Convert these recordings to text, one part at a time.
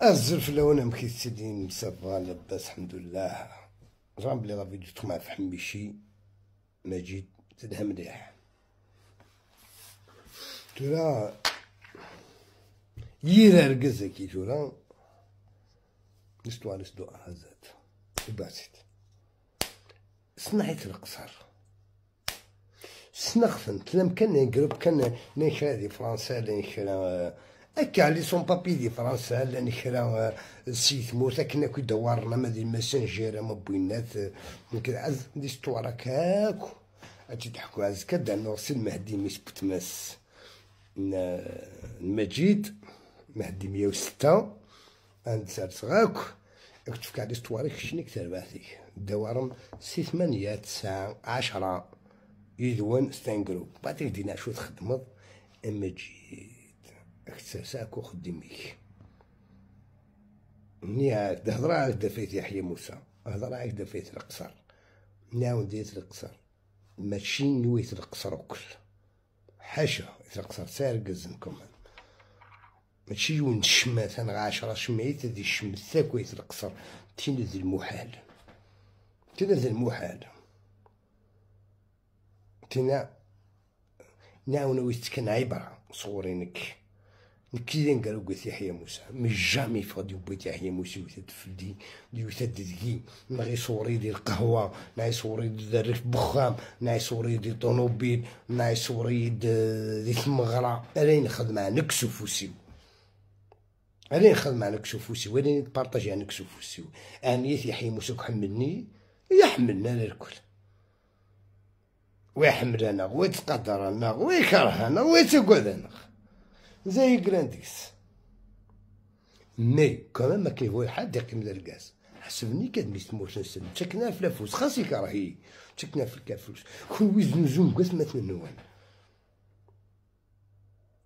الزلف الاول مكي سيدي ça va لاباس الحمد لله. زعما بلي la vidéo تخمع في حميشي مجيد تدها مليح. ترى يرا رقزة كي ترى l'histoire de A à Z وبعثت سنعيت القصر سنخفنت لم كان groupe كان نكرا دي فرنسا نكرا اكا les sans-papiers دي فرنسا نكرا سيت موت كنا كي دورنا ما دي ماسنجر ما بوينات عز دي ستوارا كاكو اجي تحكو عز كدا نوصل المهدي ميس بوتماس المجيد مهدي 106 عند سارسغاك اكتب كاع ليستواري كشني تربعتيك دوارم سي 8 9 10 يدوان ستان جروب بعد دينا شو تخدمض اما جيت اكتساساك وخدميك نياك هضرا عاك دفيت يحيى موسى هضرا عاك دفيت القصر ناون ديت القصر ماشي نويت القصر وكل حاشا القصر سارقزنكم ماشي يون الشمات انا 10 شميت دي الشمثاك ويت القصر تينزل المحال تينزل المحال تينا ناون ويتكن عبرة صورينك نكي نقالو قلت يحيى موسى mais jamais فغادي بغيت يحيى موسى وتدفدي وتدكي نغي صوري ديال القهوة نعي صوري ديال الريف بخام نعي صوري ديال طونوبيل نعي صوري ديال المغرة راني نخدم مع نكسو فوسيو راني نخدم مع نكسو فوسيو راني نبارطاجي نكسو فوسيو أهمية يحيى موسى كحملني يحملنا الكل ويحملنا ويتقدرنا ويكرهنا ويتقعدنا زي كرانديس mais quand même ما كيفو حد يقيم الكاز حسبني كاد ميتموت نسن تكنا في لافوس خاصي كراهي تكنا في الكافوس كل ويز نزوم قاس ما تنوان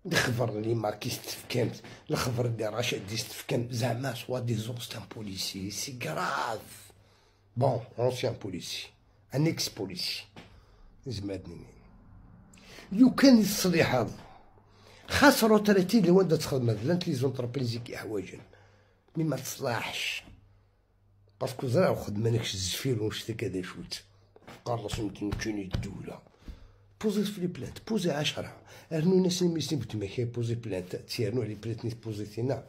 الخبر اللي ماركيست فكامت الخبر اللي رشاد ديست فكامت زعما soi-disant c'est un policier c'est grave bon ancien policier un ex-policier زعما لو كان الصليح هذا خاص retraités اللي وين تخدم لانت les entreprises كي حوايج mais ما تصلاحش parce que زرع خدمة نكش الزفير وش كذا شوت قرص يمكن الدولة poser في les plaintes poser 10 ارنو ناس ميسين بتماكي poser plainte تيرنو les plaintes نيت poser تينا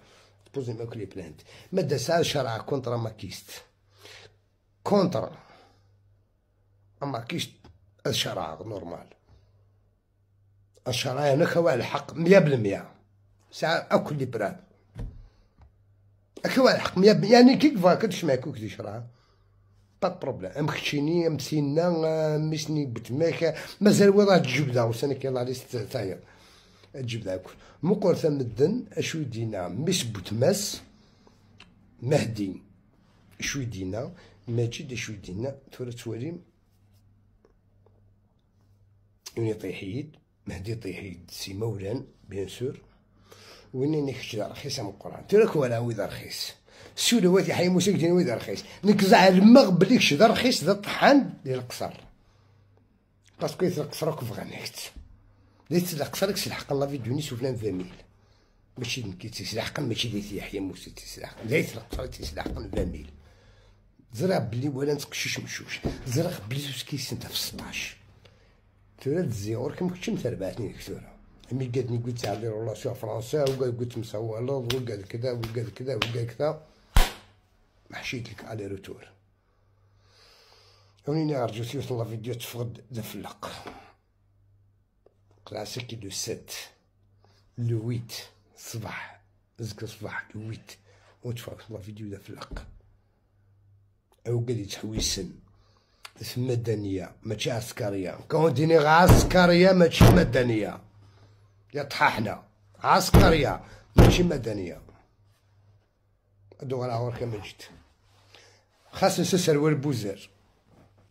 poser ماك les plaintes ما دا شرع contre makiste contre makiste الشرع normal الشرع هناك هو الحق 100% ساعة أكل les preuves أكل الحق 100 يعني كيف كنتش معاك كنت شرع pas problème ام خشيني ام سينا ميسني بتماك مازال وين راه تجبدا وسنة كي الله تاير تجبدا كل مقول ثم اشو دينا ميس بوتماس مهدي شو دينا ماجد شو دينا تورا تواليم يوني طيحيد مهدي طيحيد سي مولان bien sûr وين نكش رخيص من القران تراك ولا ويدا رخيص سولوات يحيى موسى كدين ويدا رخيص نكزع المغ بلي كش دا رخيص دا طحان ديال القصر parce que يث القصر راك فغانيت ديت القصر كس الحق الله في دوني سفلان فاميل ماشي كي تيسلحق ماشي ديت يحيى موسى تيسلحق ديت القصر تيسلحق فاميل زرع بلي ولا نتقشش مشوش زرع بلي سكيس انت في 16 ترى تزيور كم كنت متربعتني دكتورة مي قالتني قلت على relation فرنسا وقال قلت مسوالض وقال كذا وقال كذا وقال كذا ما حشيت لك aller-retour ونيني رجعت يوصل la vidéo تفقد دفلق قلع سكي le 7 le 8 الصباح زكا الصباح le 8 وتفرج la vidéo دفلق او قال لي تحويسن مدنية ماشي عسكرية كون عسكرية ماشي مدنية يا طحاحنا عسكرية ماشي مدنية هادو غير كما جيت خاص نسسر والبوزار.